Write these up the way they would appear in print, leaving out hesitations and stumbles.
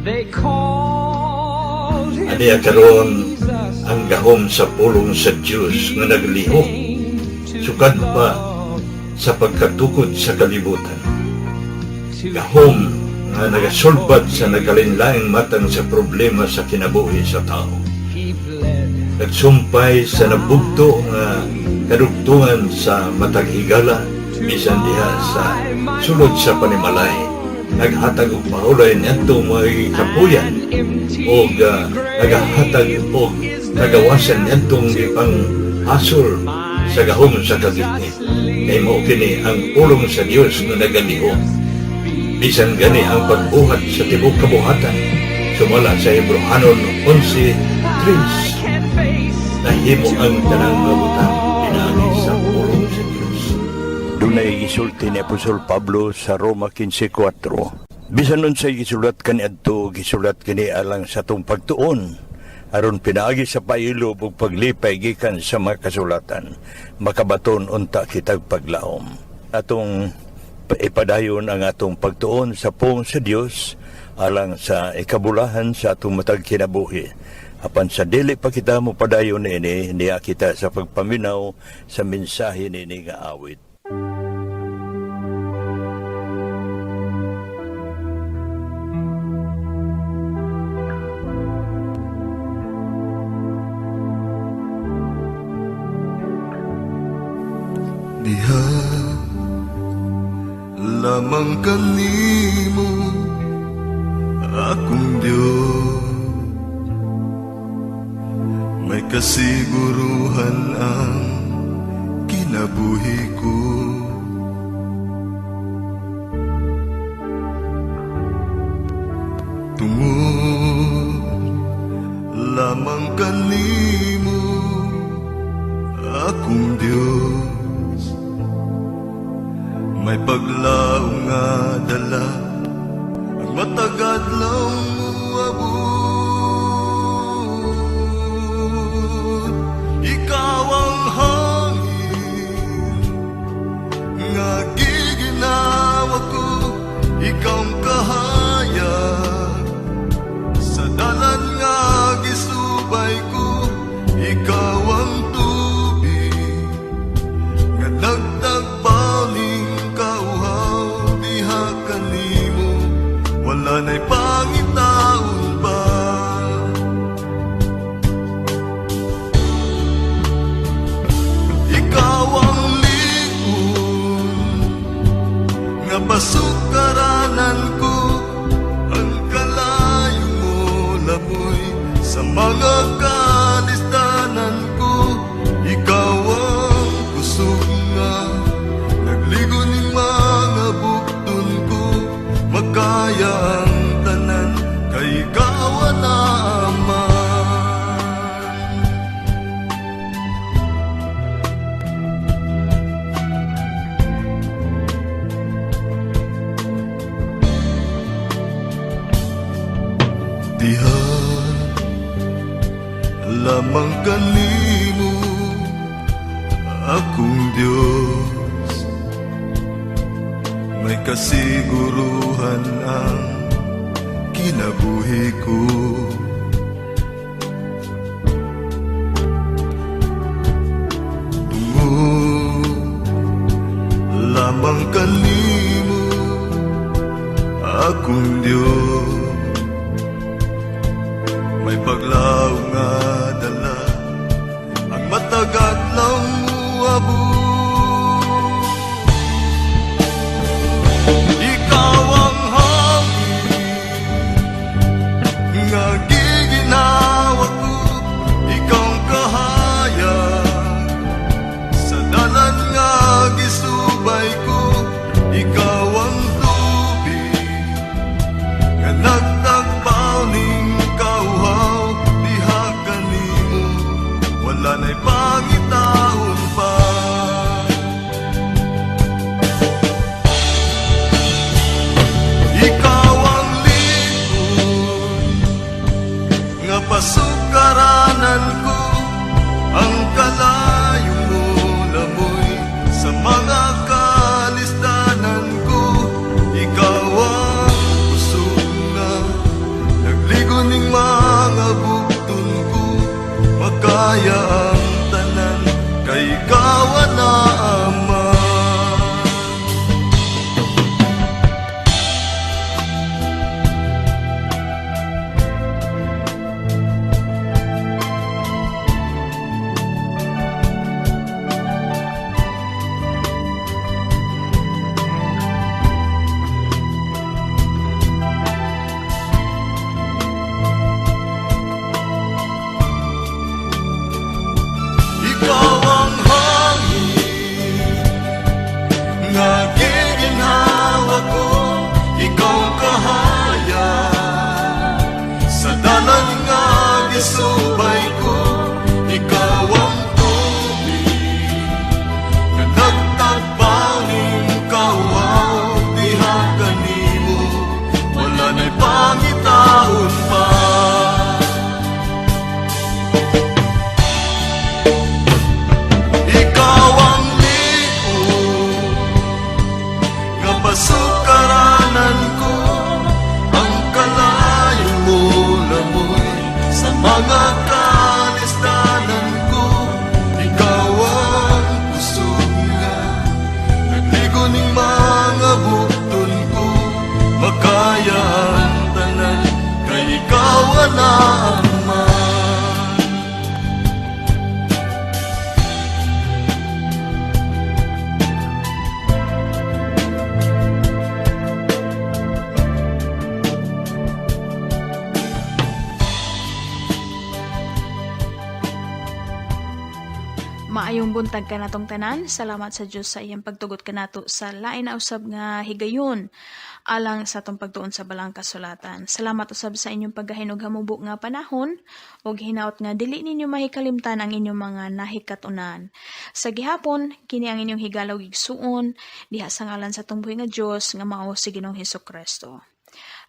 They called him Aniya karon Jesus. ang gahom sa pulong sa Dios nga naglihok sukad pa sa pagkatukod sa kalibutan. Gahom nga nagasulbad sa nagkalainlaing matang sa problema sa kinabuhi sa tao. He bled. Nagsumpay sa nabugto nga kadugtungan sa matag higala bisan diha sa sulod sa panimalay. Naghatag og pahulay niadto mga kapuyan og nagahatag og kagawasan niadtong gipang hasol sa gahom sa kagitnit. Kay mao kini ang pulong sa Dios nga nagalihok. Bisan gani ang pagbuhat sa tibuok kabuhatan sumala sa Hebreohanon 11:3, Can face nahimo ang tanang mga butang pinaagi sa pulong sa Dios. Dunay gisulti ni Apostol Pablo sa Roma 15:4. Bisan unsay gisulat kaniadto, gisulat kini alang sa atong pagtuon aron pinaagi sa pailob ug paglipay gikan sa mga kasulatan makabaton unta kitag paglaom. Atong ipadayon ang atong pagtuon sa pulong sa Dios alang sa ikabulahan sa atong matag kinabuhi. Apan sa dili pa kita mo padayon niini, niya kita sa pagpaminaw sa mensahe niini nga awit. Diha lamang kanimo, akong Diyos, may kasiguruhan ang kinabuhi ko. Tungod lamang kanimo, akong Diyos, may paglaom nga dala ang matag adlaw moabot. Ikaw ang hangin nga giginawa ko, ikaw ang kahayag sa dalan nga gisubay ko, ikaw ang tubig nga nagtagbaw ning kauhaw. Diha kanimo wala na'y pangitaon pa. Ikaw ang lig-on nga pasukaranan ko, ang kalayo mo laboy sa mga kalistanan ko. Ikaw ang kusog nga nagligo ning mga bukton ko, makaya ang tanan kay ikaw naman. Diha lamang kanimo, akong Diyos, may kasiguruhan ang kinabuhi ko. Tungod lamang kanimo, akong Diyos, may paglaom nga dala ang matag adlaw moabot. Ikaw ang hangin nga giginawa ko, ikaw ang kahayag sa dalan nga gisubay ko, ikaw ang tubig nga nagtagbaw ning kauhaw. Diha kanimo wala na'y pangitaon pa. Ikaw ang lig-on nga pasukaranan ko, ang kalayo mo laboy sa mga kalistanan ko, ikaw ang kusog nga Isubay ko. Ikaw ang tubig nga nagtagbaning kauwaw. Diha kanimo wala na'y pangitaon pa. Ikaw ang liog nga pasukaranan ko. Ang kalayo mo lamoy sa mga kalisdanan ko. Ikaw ang kusog nga nagligo ning mga bukton ko. Makaya ang tanan kay ikaw alamang. Maayong buntag kanatong tanan. Salamat sa Dios sa iyang pagtugot kanato sa lain na usab nga higayon alang sa atong pagtuon sa balang kasulatan. Salamat usab sa inyong paggahinog hamubo nga panahon ug hinaot nga dili ninyo mahikalimtan ang inyong mga nahikatunan. Sa gihapon, kini ang inyong higalaw igsuon diha sa ngalan sa atong buhi nga Dios nga mao si Ginoong Hesus Kristo.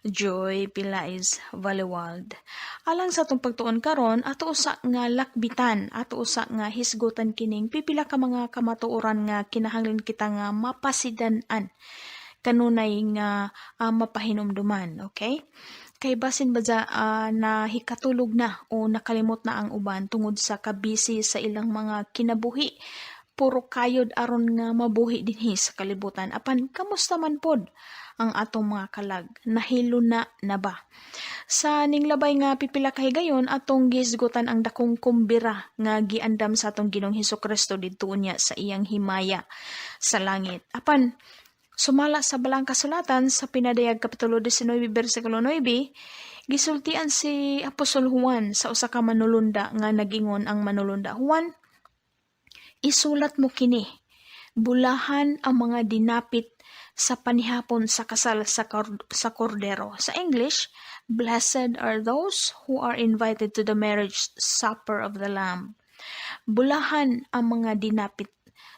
Joy Pilais Valewald. Alang sa atong pagtuon karon, ato usa nga lakbitan, ato usa nga hisgutan kining pipila ka mga kamatuoran nga kinahanglan kita nga mapasidan-an kanunay nga mapahinumduman, okay? Kay basin ba dya, nahikatulog na o nakalimot na ang uban tungod sa kabisi sa ilang mga kinabuhi, puro kayod aron nga mabuhi dinhi sa kalibutan. Apan kamusta man pod ang atong mga kalag? Nahilo na na ba? Sa ninglabay nga pipila ka higayon, atong gihisgutan ang dakong kumbira nga giandam sa atong Ginoong Hesus Kristo didto niya sa iyang himaya sa langit. Apan sumala sa balang kasulatan sa Pinadayag Kapitulo 19 bersikulo 9, gisultian si Apostol Juan sa usa ka manulunda nga nagingon ang manulunda, "Juan, isulat mo kini, bulahan ang mga dinapit sa panihapon sa kasal sa kordero." Sa English, "Blessed are those who are invited to the marriage supper of the Lamb." Bulahan ang mga dinapit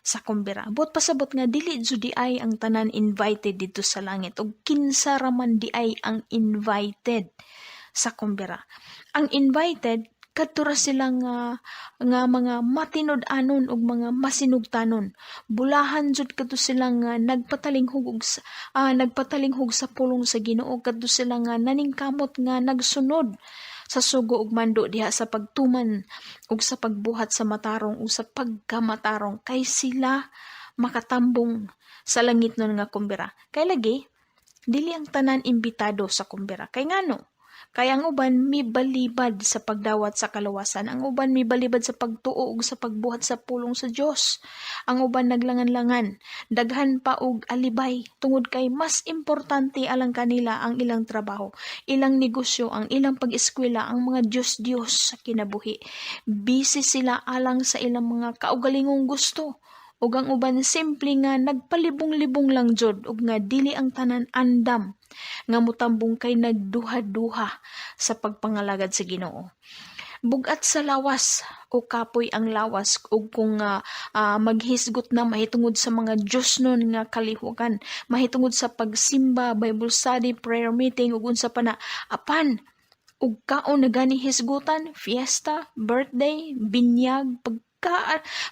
sa kumbira. Buot pasabot nga dili jud diay ang tanan invited didto sa langit ug kinsa ra man diay ang invited sa kumbira. Ang invited kadto ra sila nga mga matinud-anon ug mga masinugtanon. Bulahan jud kadto sila nga nagpatalinghug sa pulong sa Ginoo, kadto sila nga naningkamot nga nagsunod sa sugo ug mando diha sa pagtuman ug sa pagbuhat sa matarong ug sa pagkamatarong, kay sila makatambong sa langit nun nga kumbira. Kay lagi dili ang tanan imbitado sa kumbira. Kay ngano? Kay ang uban mibalibad sa pagdawat sa kalawasan, ang uban mibalibad sa pagtuo ug sa pagbuhat sa pulong sa Dios. Ang uban naglangan-langan, daghan pa og alibay tungod kay mas importante alang kanila ang ilang trabaho, ilang negosyo, ang ilang pag-eskwela, ang mga Diyos-Diyos sa kinabuhi. Busy sila alang sa ilang mga kaugalingong gusto. Ug ang uban simple nga nagpalibong-libong lang jud ug nga dili ang tanan andam nga mutambong kay nagduha-duha sa pagpangalagad sa Ginoo. Bugat sa lawas o kapoy ang lawas ug kung maghisgot na mahitungod sa mga Diyos nun nga kalihukan, mahitungod sa pagsimba, Bible study, prayer meeting ug unsa pa na, apan ug kaon na gani hisgutan, fiesta, birthday, binyag,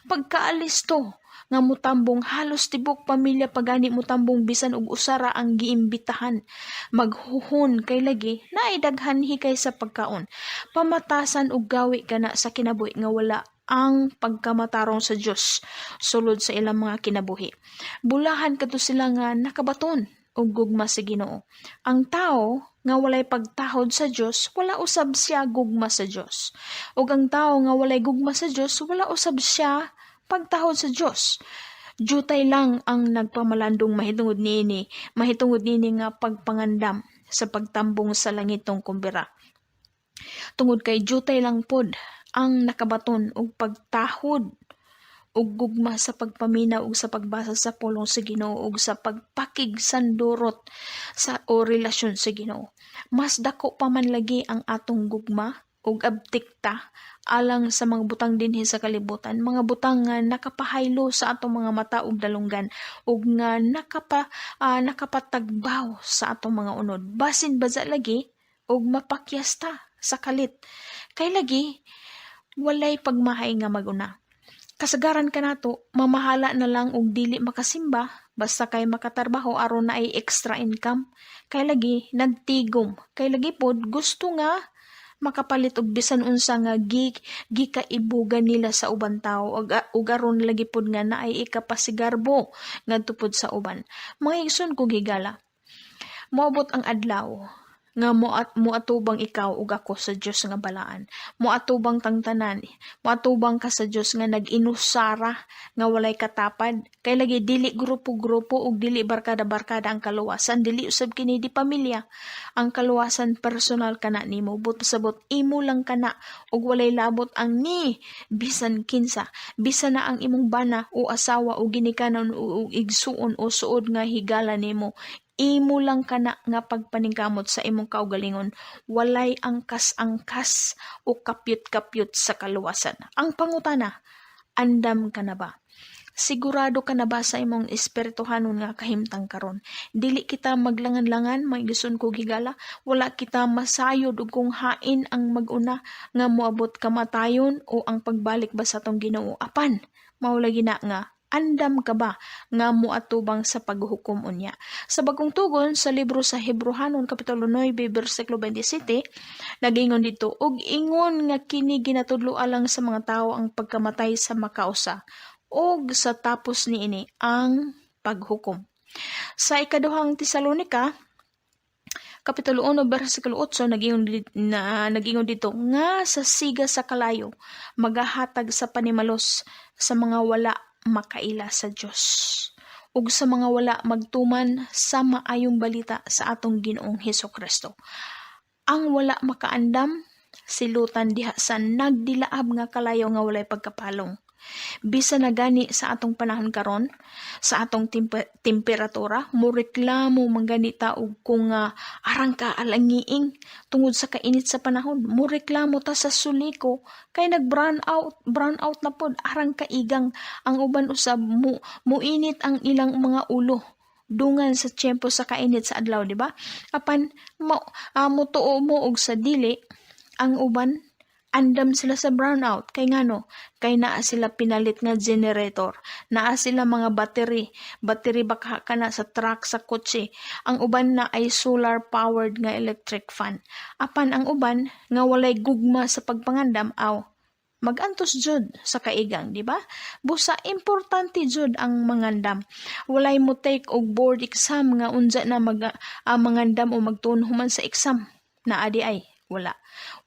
pagkaalisto nga mutambong halos tibok pamilya pagani mutambong bisan og usara ang giimbitahan. Maghuhon kay lagi naay daghan hikay sa pagkaon. Pamatasan og gawi kana sa kinabuhi nga wala ang pagkamatarong sa Dios sulod sa ilang mga kinabuhi. Bulahan kadto sila nga nakabaton og gugma sa Ginoo. Ang tawo nga walay pagtahod sa Dios, wala usab siya gugma sa Dios. Ug ang tawo nga walay gugma sa Dios, wala usab siya pagtahod sa Dios. Jutay lang ang nagpamalandong mahitungod niini nga pagpangandam sa pagtambong sa langitong kumbira. Tungod kay jutay lang pod ang nakabaton og pagtahod ug gugma sa pagpaminaw ug sa pagbasa sa pulong sa Ginoo ug sa pagpakigsandurot sa o relasyon sa Ginoo. Mas dako pa man lagi ang atong gugma Ug abtik ta alang sa mga butang dinhi sa kalibutan, mga butang nga nakapahaylo sa atong mga mata ug dalunggan ug nga nakapatagbaw sa atong mga unod. Basin baza lagi ug mapakyas ta sa kalit. Kay lagi walay pagmahay nga maguna. Kasagaran kanato, mamahala na lang og dili makasimba basta kay makatarbaho aron naay extra income. Kay lagi nagtigom. Kay lagi pod gusto nga makapalit og bisan unsa nga gikaibugan nila sa uban tawo ug aron lagi pod nga naay ikapasigarbo ngadto pod sa uban. Mga igsoon kong higala, moabot ang adlaw nga moatubang ikaw ug ako sa Dios nga balaan. Moatubang tang tanan, moatubang ka sa Dios nga nag-inusara nga walay katapad. Kay lagi dili grupo-grupo ug dili barkada-barkada ang kaluwasan, dili usab kini di pamilya. Ang kaluwasan personal kana nimo, but pasabot imo lang kana ug walay labot ang ni bisan kinsa, bisan na ang imong bana o asawa o ginikanan o igsuon o suod nga higala nimo. Imo lang kana nga pagpaningkamot sa imong kaugalingon, walay angkas-angkas o kapyot-kapyot sa kaluwasan. Ang pangutana, andam ka na ba? Sigurado ka na ba sa imong espirituhanon nga kahimtang karon? Dili kita maglangan-langan, mga igsoon ko higala, wala kita masayod og kung hain ang mag-una nga moabot kamatayon o ang pagbalik ba sa atong Ginoo. Apan, mao lagi na nga andam ka ba nga moatubang sa paghukom unya? Sa Bagong Tugon sa libro sa Hebrohanon kapitulo 9 bersikulo 27, nagingon dito, "Og ingon nga kini ginatudlo alang sa mga tawo ang pagkamatay sa makausa ug sa tapos niini ang paghukom." Sa Ikaduhang Tesalonika kapitulo 1 bersikulo 8, nagingon dito nga sa siga sa kalayo magahatag sa panimalos sa mga wala makaila sa Dios ug sa mga wala magtuman sa maayong balita sa atong Ginoong Hesus Kristo. Ang wala makaandam silutan diha sa nagdilaab nga kalayo nga walay pagkapalong. Bisan na gani sa atong panahon karon, sa atong temperatura, mo reklamo man gani ta og kung arang ka alangiing tungod sa kainit sa panahon. Mo reklamo ta sa Soleco kay nag brown out na pod, arang kaigang. Ang uban usab mo muinit ang ilang mga ulo dungan sa tiyempo sa kainit sa adlaw, di ba? Apan mo mutuo mo og sa dili, ang uban andam sila sa brownout. Kay ngano? Kay naa sila pinalit nga generator, naa sila mga battery, battery baka kana sa truck, sa kotse. Ang uban na ay solar powered nga electric fan. Apan ang uban nga walay gugma sa pagpangandam, aw magantos jud sa kaigang, di ba? Busa importante jud ang mangandam. Walay mo take og board exam nga unja na mangandam o magtuon human sa exam. Naa di ay wala.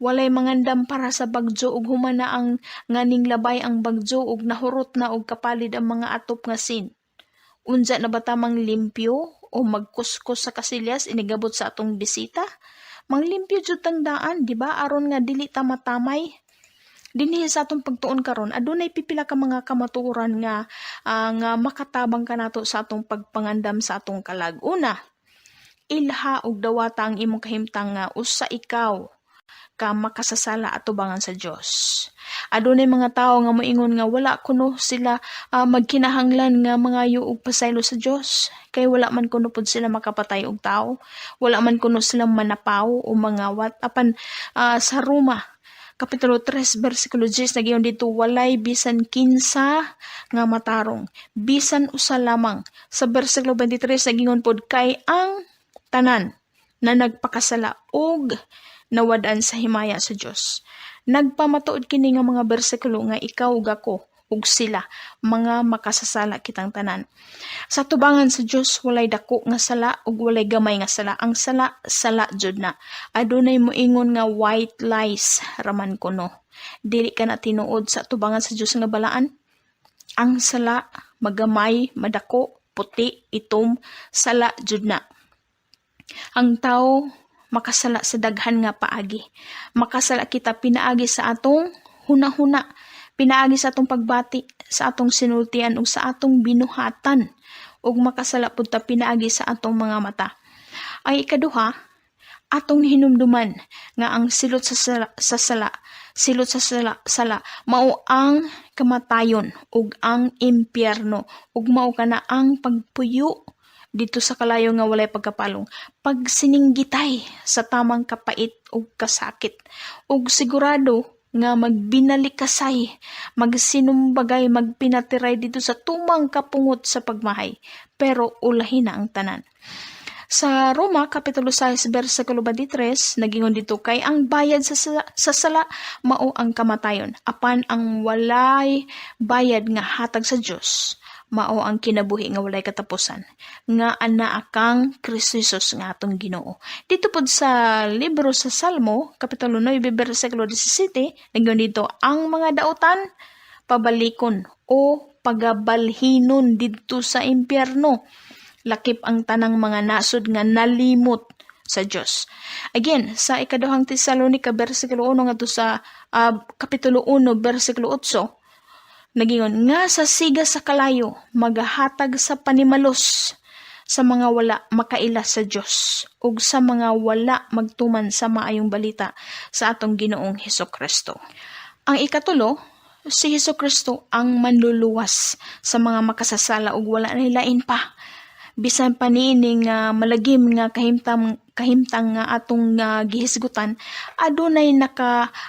Walay mangandam para sa bagyo ug human na ang nganing labay ang bagyo ug nahurot na og kapalid ang mga atop nga sin. Unja na ba ta manglimpyo o magkuskos sa kasilyas inigabot sa atong bisita? Manglimpyo jud tang daan, di ba? Aron nga dili ta matamay. Dinhi sa atong pagtuon karon, adunay pipila ka mga kamatuoran nga makatabang kanato sa atong pagpangandam sa atong kalag. Una, ilha og dawata ang imong kahimtang nga usa ikaw ka makasasala atubangan sa Dios. Adunay mga tawo nga moingon nga wala kuno sila magkinahanglan nga mangayo og pasaylo sa Dios kay wala man kuno pud sila makapatay og tawo, wala man kuno sila manapaw o mangawat. Apan sa Roma kapitulo 3 bersikulo 10, nagiyon dito, "Walay bisan kinsa nga matarong, bisan usa lamang." Sa bersikulo 23, nagingon pod, "Kay ang tanan na nagpakasala og nawad-an sa himaya sa Dios." Nagpamatuod kini nga mga bersikulo nga ikaw ug ako ug sila mga makasasala kitang tanan. Sa tubangan sa Dios, walay dako nga sala ug walay gamay nga sala. Ang sala, sala jud na. Adunay moingon nga white lies raman kuno. Dili ka na tinuod sa tubangan sa Dios nga balaan. Ang sala, magamay, madako, puti, itom, sala jud na. Ang tao makasala sa daghan nga paagi. Makasala kita pinaagi sa atong hunahuna, pinaagi sa atong pagbati, sa atong sinultian ug sa atong binuhatan, ug makasala pud ta pinaagi sa atong mga mata. Ang ikaduha, Atong hinumduman nga ang silot sa sala, silot sa sala mao ang kamatayon ug ang impyerno, ug mao kana ang pagpuyo didto sa kalayo nga walay pagkapalong, pagsininggitay sa tamang kapait ug kasakit, ug sigurado nga magbinalikasay, magsinumbagay, magpinatiray didto sa tumang kapungot sa pagmahay. Pero ulahi na ang tanan. Sa Roma, Kapitulo 6, versikulo 23, nagingon didto kay ang bayad sa sala mao ang kamatayon. Apan ang walay bayad nga hatag sa Dios mao ang kinabuhi nga walay katapusan nga anaa kang Kristo Jesus nga atong Ginoo. Didto pod sa libro sa Salmo, Kapitulo 9, versikulo 17, nagingon didto ang mga dautan pabalikon o pagabalhinon didto sa impyerno, lakip ang tanang mga nasod nga nalimot sa Dios. Again, sa Ikaduhang Tesalonika versikulo 1 ngadto sa kapitulo 1 versikulo 8, nagingon nga sa siga sa kalayo magahatag sa panimalos sa mga wala makaila sa Dios ug sa mga wala magtuman sa maayong balita sa atong Ginoong Hesus Kristo. Ang ikatulo, si Hesus Kristo ang manluluwas sa mga makasasala ug wala na lain pa. Bisan pa niini nga malagim nga kahimtang nga atong gihisgutan, adunay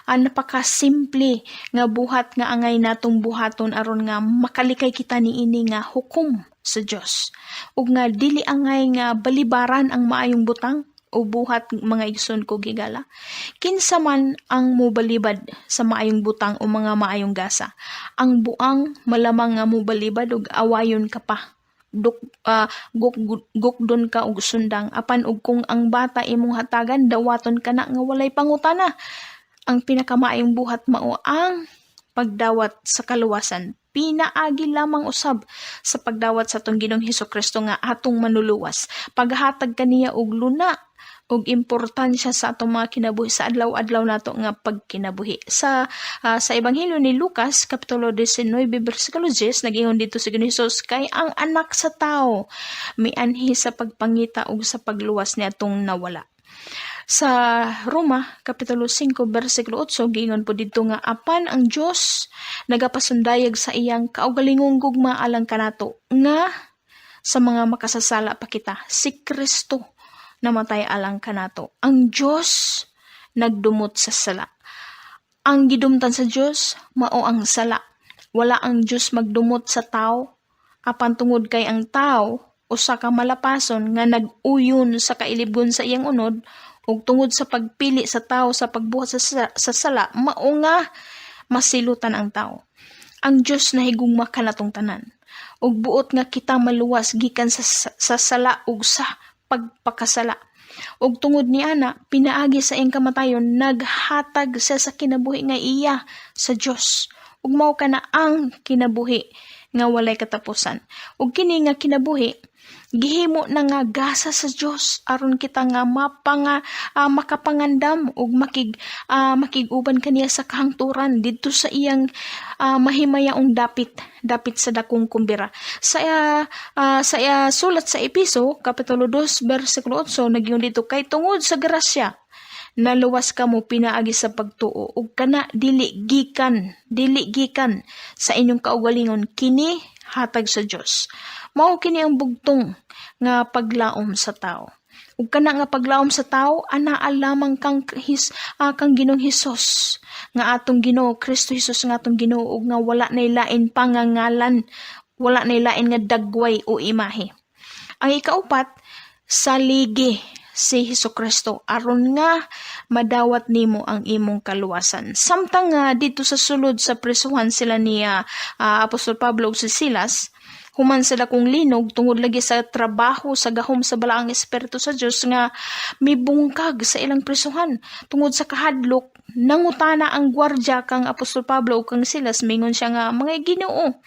napakasimple nga buhat nga angay natong buhaton aron nga makalikay kita niini nga hukom sa Dios ug nga dili angay nga balibaran ang maayong butang o buhat. Mga igsoon ko gigala, kinsa man ang mobalibad sa maayong butang o mga maayong gasa, ang buang malamang nga mobalibad ug awayon ka pa, duk guk, gukdon ka og sundang. Apan og kung ang bata imong hatagan, dawaton ka na nga walay pangutana. Ang pinakamaayong buhat mao ang pagdawat sa kaluwasan pinaagi lamang usab sa pagdawat sa atong Ginoong Hesus Kristo nga atong manluluwas, paghatag kaniya og luna og importansya sa atong mga kinabuhi sa adlaw-adlaw nato nga pagkinabuhi. Sa Ebanghelyo ni Lucas kapitulo 19 bersikulo 10, nagingon didto si Ginoong Hesus kay ang Anak sa Tao mianhi sa pagpangita ug sa pagluwas niadtong nawala. Sa Roma kapitulo 5 bersikulo 8, giingon po didto nga apan ang Dios nagapasundayag sa iyang kaugalingong gugma alang kanato nga sa mga makasasala pa kita, si Kristo namatay alang kanato. Ang Dios nagdumot sa sala. Ang gidumtan sa Dios mao ang sala. Wala ang Dios magdumot sa tao, apan tungod kay ang tao usa ka malapason nga nag-uyon sa kailibgon sa iyang unod ug tungod sa pagpili sa tao sa pagbuhat sa sala, mao nga masilutan ang tao. Ang Dios nahigugma kanatong tanan ug buot nga kita maluwas gikan sa sala ug sa pagpakasala. Ug tungod niana, pinaagi sa iyang kamatayon, naghatag siya sa kinabuhi nga iya sa Dios. Ug mao kana ang kinabuhi nga walay katapusan. Ug kini nga kinabuhi gihimo na nga gasa sa Dios aron kita nga makapangandam ug makig-uban kaniya sa kahangturan didto sa iyang mahimayaong dapit dapit sa dakong kumbira. Sa sulat sa Epeso kapitulo 2 bersikulo 8, nagingon didto kay tungod sa grasya naluwas kamo pinaagi sa pagtuo, ug kana dili gikan sa inyong kaugalingon, kini hatag sa Dios. Mao kini ang bugtong nga paglaom sa tao. Ug kana nga paglaom sa tao anaa lamang kang Ginoong Hesus nga atong Ginoo, Kristo Hesus nga atong Ginoo, ug nga wala nay lain pa nga ngalan, wala nay lain nga dagway o imahe. Ang ikaupat, saligi si Hesus Kristo aron nga madawat nimo ang imong kaluwasan. Samtang nga didto sa sulod sa prisuhan sila ni Apostol Pablo ug si Silas, human sa dakong linog tungod lagi sa trabaho sa gahom sa Balaang Espiritu sa Dios nga mibungkag sa ilang prisuhan, tungod sa kahadlok nangutana ang gwardya kang Apostol Pablo ug kang Silas. Mingon siya nga, "Mga Ginoo,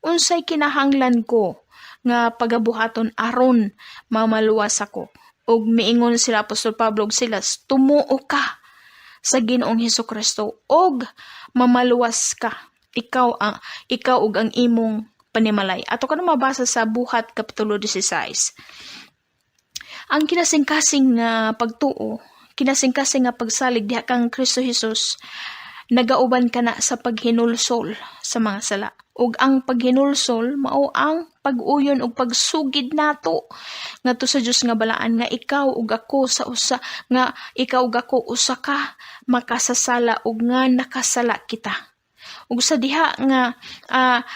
unsay kinahanglan ko nga pagabuhaton aron mamaluwas ako?" Ug miingon sila Apostol Pablo ug Silas, "Tumuo ka sa Ginoong Hesus Kristo ug mamaluwas ka, ikaw ug ang imong panimalay." Ato ka na mabasa sa Buhat kapitulo 16. Ang kinasingkasing nga pagtuo, kinasingkasing nga pagsalig diha kang Kristo Jesus, nagauban kana sa paghinulsol sa mga sala. Ug ang paghinulsol mao ang pag-uyon ug pagsugid nato ngadto sa Dios nga balaan nga ikaw ug ako sa usa nga ikaw ug ako usa ka makasasala ug nga nakasala kita. Ug sa diha nga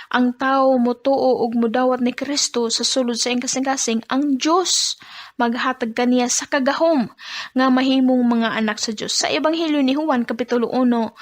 ang tawo motuo ug modawat ni Kristo sa sulod sa iyang kasing-kasing, ang Dios maghatag kaniya sa kagahom nga mahimong mga anak sa Dios. Sa Ebanghelyo ni Juan kapitulo 1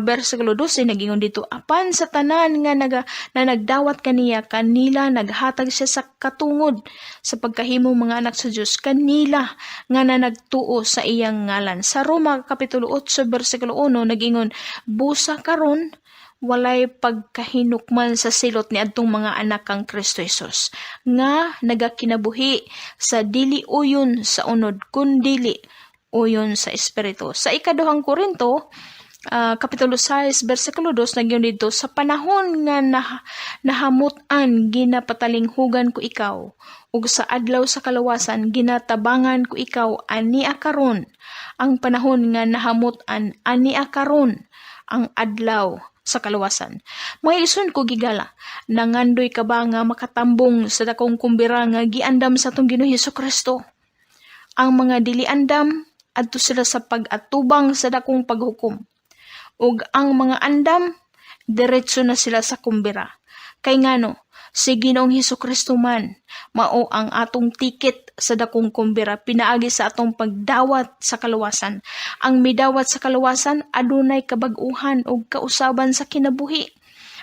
bersikulo 12, nagingon dito, "Apan sa tanan nga na nagdawat kaniya, kanila naghatag siya sa katungod sa pagkahimong mga anak sa Dios, kanila nga nanagtuo sa iyang ngalan." Sa Roma kapitulo 8 bersikulo 1, nagingon, "Busa karon walay pagkahinukman sa silot ni adtong mga anak kang Kristo Jesus nga nagakinabuhi sa dili uyon sa unod kundili uyon sa espiritu." Sa Ikaduhang Korinto kapitulo 6 bersikulo 2, nagyun dito, "Sa panahon nga nahamut-an, ginapatalinghugan ko ikaw, ug sa adlaw sa kalawasan ginatabangan ko ikaw. Ania karon ang panahon nga nahamut-an, ania karon ang adlaw sa kaluwasan." Mga igsoon ko gigala, nangandoy ka ba nga makatambong sa dakong kumbira nga giandam sa atong Ginoo Hesus Kristo? Ang mga dili andam, adto sila sa pag-atubang sa dakong paghukom. Ug ang mga andam, diretso na sila sa kumbira. Kay ngano, si Ginoong Hesus Kristo man mao ang atong tiket sa dakong kumbira pinaagi sa atong pagdawat sa kaluwasan. Ang midawat sa kaluwasan adunay kabag-uhan ug kausaban sa kinabuhi.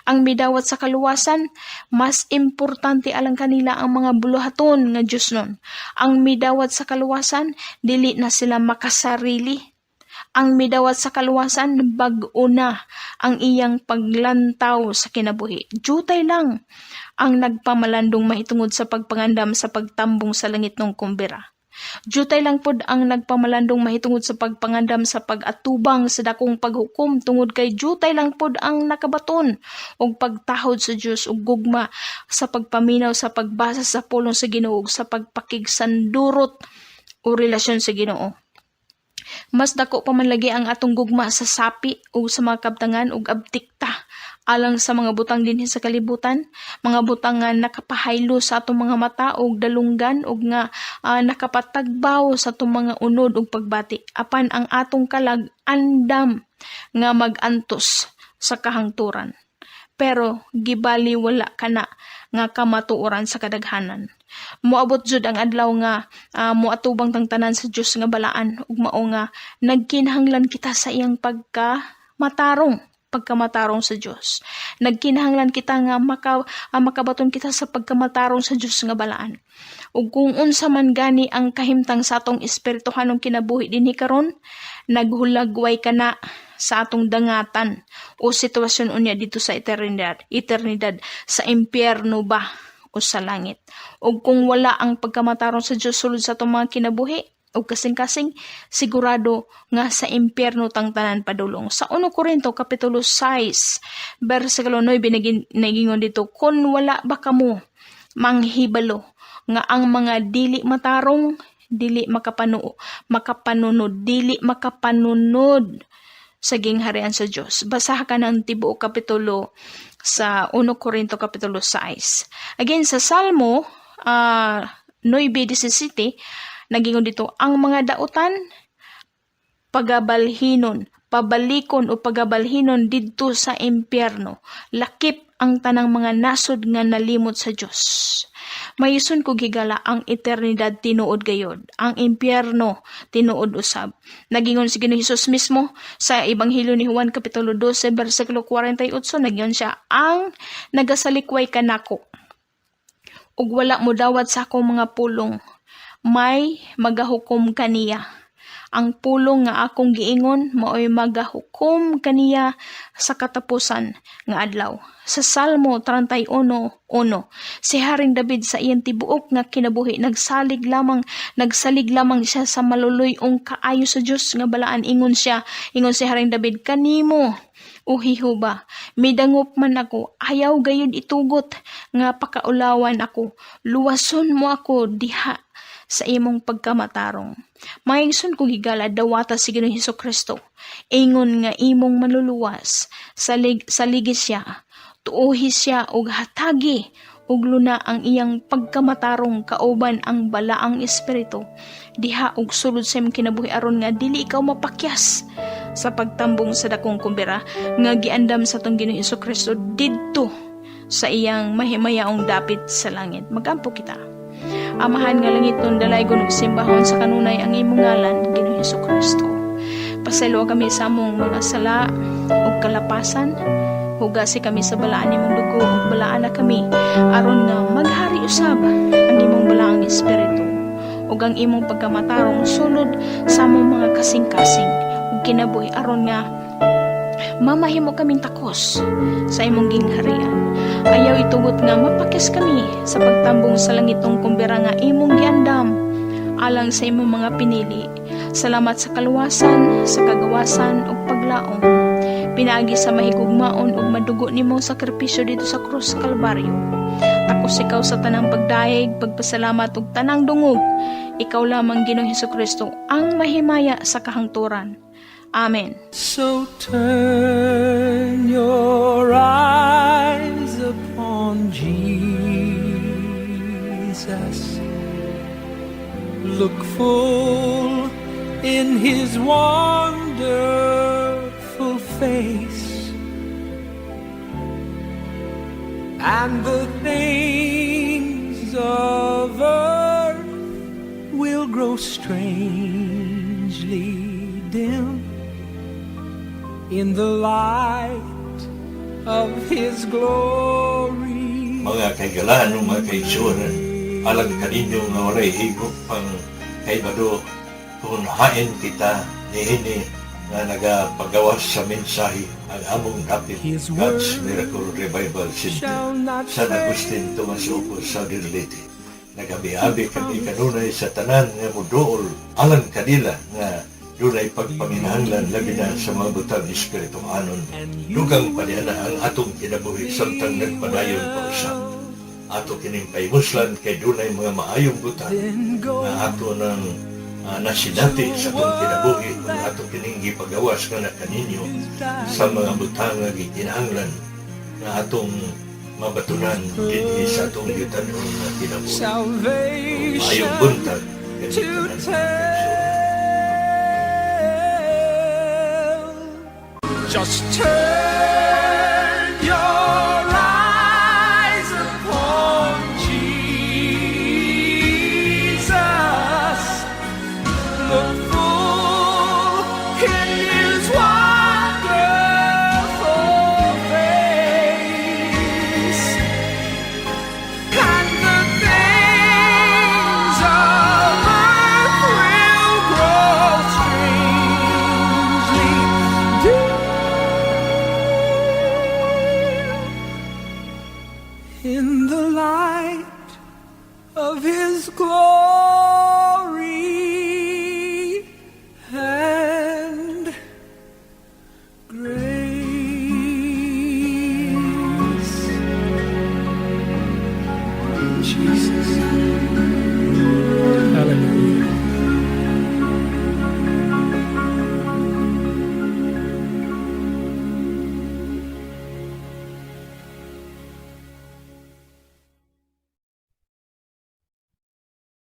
Ang midawat sa kaluwasan, mas importante alang kanila ang mga buluhaton nga Diyos nun. Ang midawat sa kaluwasan, dili na sila makasarili. Ang midawat sa kaluwasan, bag-o na ang iyang paglantaw sa kinabuhi. Jutay lang ang nagpamalandong mahitungod sa pagpangandam sa pagtambong sa langit ng kumbira. Jutay lang pod ang nagpamalandong mahitungod sa pagpangandam sa pag-atubang sa dakong paghukom, tungod kay jutay lang pod ang nakabaton og pagtahod sa Dios ug gugma sa pagpaminaw, sa pagbasa sa pulong sa Ginoo ug sa pagpakigsandurot o relasyon sa Ginoo. Mas dako pa man lagi ang atong gugma sa sapi o sa mga kabtangan ug abtik ta alang sa mga butang dinhi sa kalibutan, mga butang nga nakapahaylo sa atong mga mata ug dalunggan ug nga nakapatagbaw sa atong mga unod ug pagbati. Apan ang atong kalag andam nga mag-antos sa kahangturan. Pero gibali wala kana nga kamatuoran sa kadaghanan. Moabot jud ang adlaw nga moatubang tang tanan sa Dios nga balaan ug mao nga nagkinahanglan kita sa iyang pagkamatarong sa Dios. Nagkinahanglan kita nga makabaton kita sa pagkamatarong sa Dios nga balaan. Ug kung unsa man gani ang kahimtang sa atong espirituhanong kinabuhi dinhi karon, naghulagway kana sa atong dangatan o sitwasyon unya dito sa eternidad, sa impyerno ba o sa langit. Ug kung wala ang pagkamatarong sa Dios sulod sa atong mga kinabuhi ug kasing-kasing, sigurado nga sa impyerno tang tanan padulong. Sa 1 Korinto kapitulo 6 bersikulo 9, nagingon dito, "Kon wala ba kamo manghibalo nga ang mga dili matarong dili makapanunod sa gingharian sa Dios?" Basaha ka ng tibuok kapitulo sa 1 Korinto kapitulo 6. Again, sa Salmo 9:17, nagingon dito, "Ang mga dautan pagabalhinon, pabalikon o pagabalhinon didto sa impyerno, lakip ang tanang mga nasod nga nalimot sa Dios." Mga igsoon ko gigala, ang eternidad tinuod gayod, ang impyerno tinuod usab. Nagingon si Ginoong Hesus mismo sa Ebanghelyo ni Juan kapitulo 12 bersikulo 48, nagyon siya, "Ang nagasalikway kanako ug wala modawat sa akong mga pulong, may magahukom kaniya. Ang pulong nga akong giingon maoy magahukom kaniya sa katapusan nga adlaw." Sa Salmo 31:1, si Haring David sa iyang tibuok nga kinabuhi nagsalig lamang siya sa maluluy-ong kaayo sa Dios nga balaan. Ingon si Haring David, "Kanimo, O Jehova, midangop man ako, ayaw gayud itugot nga pakaulawan ako. Luwason mo ako diha sa imong pagkamatarong. Mga igsoon kong higala, dawata si Ginoong Hesus Kristo. Ingon nga imong manluluwas, saligi siya, tuohi siya og hatagi ug luna ang iyang pagkamatarong kauban ang balaang espiritu diha og sulod sa imong kinabuhi aron nga dili ikaw mapakyas sa pagtambong sa dakong kumbira nga giandam sa atong Ginoong Hesus Kristo didto sa iyang mahimayaong dapit sa langit. Magampo kita. Amahan nga langitnon, dalaygon ug simbahon sa kanunay ang imong ngalan, Ginoong Hesus Kristo. Pasayloa kami sa among mga sala ug kalapasan. Hugasi kami sa balaan nimong dugo ug balaana kami aron nga maghari usab ang imong balaang espiritu ug ang imong pagkamatarong sulod sa among mga kasing-kasing ug kinabuhi aron nga mamahimo kaming takos sa imong gingharian. Ayaw itugot nga mapakyas kami sa pagtambong sa langitong kumbira nga imong giandam alang sa imong mga pinili. Salamat sa kaluwasan, sa kagawasan ug paglaom. Pinaagi sa mahigugmaon ug madugo nimong sakripisyo didto sa krus sa Kalbaryo. Takos ikaw sa tanang pagdayeg, pagpasalamat ug tanang dungog. Ikaw lamang, Ginoong Hesus Kristo, ang mahimaya sa kahangturan. Amen. So turn your eyes upon Jesus. Look full in his wonderful face, and the things of earth will grow strangely dim in the light of his glory. Mga kahigalaan ug mga kaigsuonan, alang kaninyo nga walay higop pang kaibado kung hain kita niini nga nagapagawas sa mensahe, ang among dapit His God's word Miracle Revival Center, shall not San Agustin, Tomas Opo, Southern Leyte. Nagabi-abi kami kanunay sa tanan nga muduol alang kanila nga dunay pagpanginahanglan, labi na sa mga butang espirituhanon. Dugang pa niya na ang atong kinabuhi samtang nagpadayon pa usab. Ato kining pahimuslan kay dunay mga maayong butang Then go nga ato nang nasinati sa atong kinabuhi kung ato kining gipagawas nga na kaninyo sa mga butang nga gikinahanglan nga atong mabatunan dinhi sa atong yutanon nga kinabuhi. Salvation Maayong buntag to kaninyong tanan. Tell. Just turn